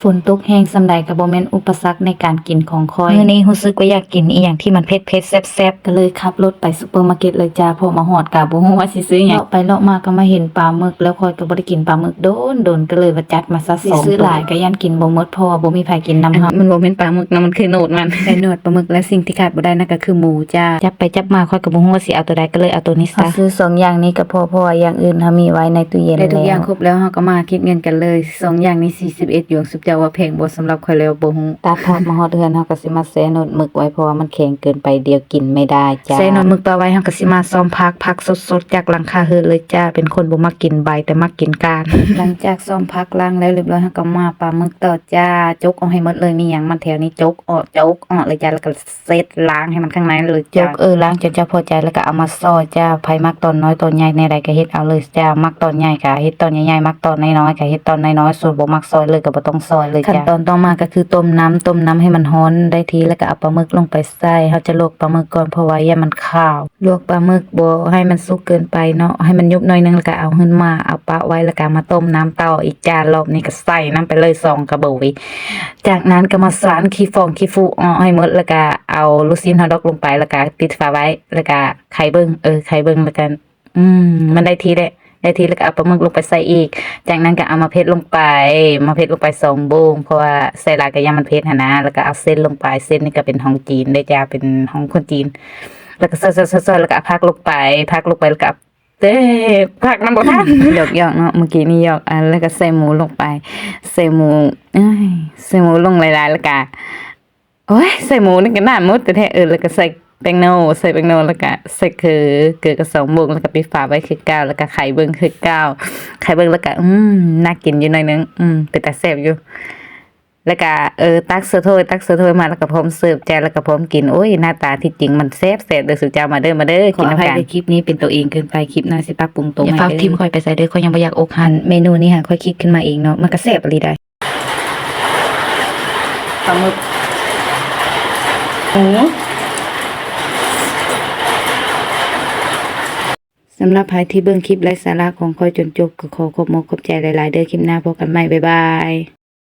ຝົນຕົກແຮງສ່ຳໃດກໍບໍ່ແມ່ນອຸປະສັກໃນການກິນຂອງຂ້ອຍ. ມື້ນີ້ຮູ້ສຶກວ່າຢາກກິນອີ່ຫຍັງທີ່ມັນເຜັດໆ ແຊບໆ ກໍເລີຍຂັບລົດໄປຊຸບເປີມາເກັດເລີຍຈ້າ. ພໍມາຮອດກໍບໍ່ຮູ້ວ່າຊິຊື້ຫຍັງ. ເລາະໄປເລາະມາກໍມາເຫັນປາໝຶກ ແລ້ວຂ້ອຍກໍບໍ່ໄດ້ກິນປາໝຶກດົນໆ ກໍເລີຍວ່າຈັດມາຊະ ຊິຊື້ຫຼາຍກໍຢ້ານກິນບໍ່ໝົດ ເພາະວ່າບໍ່ມີໃຜກິນນຳເຮົາ. ມັນບໍ່ແມ່ນປາໝຶກນະ ມັນຄືໂນດມັນ. ໃສ່ໜວດປາໝຶກ ແລະ ສິ່ງທີ່ຂາດບໍ່ໄດ້ນັ້ນກໍຄືໝູຈ້າ. ຈັບໄປຈັບມາຂ້ອຍກໍບໍ່ຮູ້ວ່າຊິເອົາໂຕໃດ ກໍເລີຍເອົາໂຕນີ້ຊະ. ເຮົາຊື້ສອງຢ່າງນີ້ກໍພໍ ເພາະວ່າຢ່າງອື່ນເຮົາມີໄວ້ໃນຕູ້ເຢັນແລ້ວ. ໄດ້ທຸກຢ່າງຄົບແລ້ວ ເຮົາກໍມາຄິດເງິນກັນເລີຍ. ສອງຢ່າງນີ້ສີ່ສິບເອັດຢວນ ສຸເຈົ້າວ່າແພງບໍ່? ສຳລັບຂ້ອຍແລ້ວບໍ່ຮູ້. ຕັດພາບມາຮອດເຮືອນ ເຮົາກໍຊິມາແຊ່ໜວດໝຶກໄວ້ ເພາະວ່າມັນແຂງເກີນໄປ ດຽວກິນໄມ່ໄດ້ຈ້າ. ແຊ່ໜວດໝຶກປະໄວ້ ເຮົາກໍຊິມາຊອມຜັກ ຜັກສົດໆ ຈາກຫຼັງຄາເຮືອນເລີຍຈ້າ. ເປັນຄົນບໍ່ມັກກິນໃບ ແຕ່ມັກກິນກ້ານ. ຫຼັງຈາກຊອມຜັກລ້າງແລ້ວຮຽບຮ້ອຍ ເຮົາກໍມາປາໝຶກຕໍ່ຈ້າ. ຈົກອອກໃຫ້ໝົດເລີຍ ມີຫຍັງມັນແຖວນີ້ ຈົກອອກ ຈົກອອກເລີຍຈ້າ. ແລ້ວກໍ ເຊັດລ້າງໃຫ້ມັນຂ້າງໃນເລີຍຈ້າ. ຈົກ ເອີ ລ້າງຈົນເຈົ້າພໍໃຈ ແລ້ວກໍເອົາມາຊອຍຈ້າ. ໃຜມັກຕອນນ້ອຍຕອນໃຫຍ່ແນວໃດກໍເຮັດເອົາເລີຍຈ້າ. ມັກຕອນໃຫຍ່ກໍເຮັດຕອນໃຫຍ່ໆ ມັກຕອນນ້ອຍໆກໍເຮັດຕອນນ້ອຍໆ. ສ່ວນບໍ່ມັກຊອຍເລີຍກໍບໍ່ຕ້ອງຊອຍເລີຍຈ້າ. ຂັ້ນຕອນຕໍ່ມາກໍຄືຕົ້ມນ້ຳ ຕົ້ມນ້ຳໃຫ້ມັນຮ້ອນໄດ້ທີ່ ແລ້ວກໍເອົາປາໝຶກລົງໄປໃສ່. ເຮົາຈະລວກປາໝຶກກ່ອນ ເພາະວ່າຢ້ານມັນຄາວ. ລວກປາໝຶກບໍ່ໃຫ້ມັນສຸກເກີນໄປເນາະ ໃຫ້ມັນຫຍຸບໜ້ອຍໜຶ່ງ ແລ້ວກໍເອົາຂຶ້ນມາ ເອົາປະໄວ້ ແລ້ວກໍມາຕົ້ມນ້ຳຕໍ່ອີກຈ້າ. ລອບນີ້ກໍໃສ່ນ້ຳໄປເລີຍສອງກະໂບຍ. ຈາກນັ້ນກໍມາຊານຂີ້ຟອງຂີ້ຟູອອກໃຫ້ໝົດ ແລ້ວກະເອົາລູກຊີ້ນຮອດດອກລົງໄປ ແລ້ວກະປິດຝາໄວ້ ແລ້ວກະໄຂເບິ່ງ ເອີ ໄຂເບິ່ງ ແລ້ວກະ ອືມ ມັນໄດ້ທີ່ແລ້ວ ໄດ້ທີ່ແລ້ວກະເອົາປາໝຶກລົງໄປໃສ່ອີກ. ຈາກນັ້ນກະເອົາໝາກເຜັດລົງໄປ ໝາກເຜັດລົງໄປສອງໂບງ ເພາະວ່າໃສ່ຫຼາຍກະຢ້ານມັນເຜັດຫັ້ນນະ. ແລ້ວກະເອົາເສັ້ນລົງໄປ ເສັ້ນນີ້ກະເປັນຂອງຈີນເດີຈ້າ ເປັນຂອງຄົນຈີນ. ແລ້ວກະຊອຍໆໆ ແລ້ວກະເອົາຜັກລົງໄປ ຜັກລົງໄປ ແລ້ວກະເອີ ຜັກນຳບໍ່ທັນ ຢອກໆເນາະ ເມື່ອກີ້ນີ້ຢອກ. ອ່າ ແລ້ວກໍໃສ່ໝູລົງໄປ ໃສ່ໝູ ເອີຍ ໃສ່ໝູລົງຫຼາຍໆ ແລ້ວກໍ ໂອ້ຍ ໃສ່ໝູນີ້ກໍໜ້າໝົດແທ້ໆ. ເອີ ແລ້ວກໍໃສ່ແປ້ງນົວ ໃສ່ແປ້ງນົວ ແລ້ວກໍໃສ່ເກືອ ເກືອກໍສອງໂມງ ແລ້ວກໍປິດຝາໄວ້ຄືເກົ່າ ແລ້ວກໍໄຂເບິ່ງຄືເກົ່າ ໄຂເບິ່ງ ແລ້ວກໍ ອືມ ໜ້າກິນຢູ່ໜ້ອຍໜຶ່ງ ອືມ ເປັນຕາແຊບຢູ່. ແລ້ວກະ ເອີ ຕັກເສີໂທຍ ຕັກເສີໂທຍມາ ແລ້ວກະພ້ອມເສີບຈ້າ ແລ້ວກະພ້ອມກິນ. ໂອ້ຍ ໜ້າຕາທີ່ຈິງມັນແຊບໆເດີ ສຸເຈົ້າ ມາເດີ ມາເດີ ກິນນຳກັນ. ຂໍອະໄພເດີ ຄລິບນີ້ເປັນໂຕເອງເກີນໄປ ຄລິບໜ້າຊິປັບປຸງຕົວໃໝ່ເດີ. ຢ່າຟ້າວຖິ້ມຂ້ອຍໄປໃສເດີ ຂ້ອຍຍັງບໍ່ຢາກອົກຫັນ. ເມນູນີ້ຫາ ຂ້ອຍຄິດຂຶ້ນມາເອງເນາະ ມັນກະແຊບອີ່ຫຼີໃດ໋. ປາໝຶກ ອື ສຳລັບໃຜທີ່ເບິ່ງຄລິບໄຮ້ສາລະຂອງຂ້ອຍຈົນຈົບ ກໍຂໍຂອບມຸກຂອບໃຈຫຼາຍໆເດີ. ຄລິບໜ້າພົບກັນໃໝ່ ບາຍບາຍ.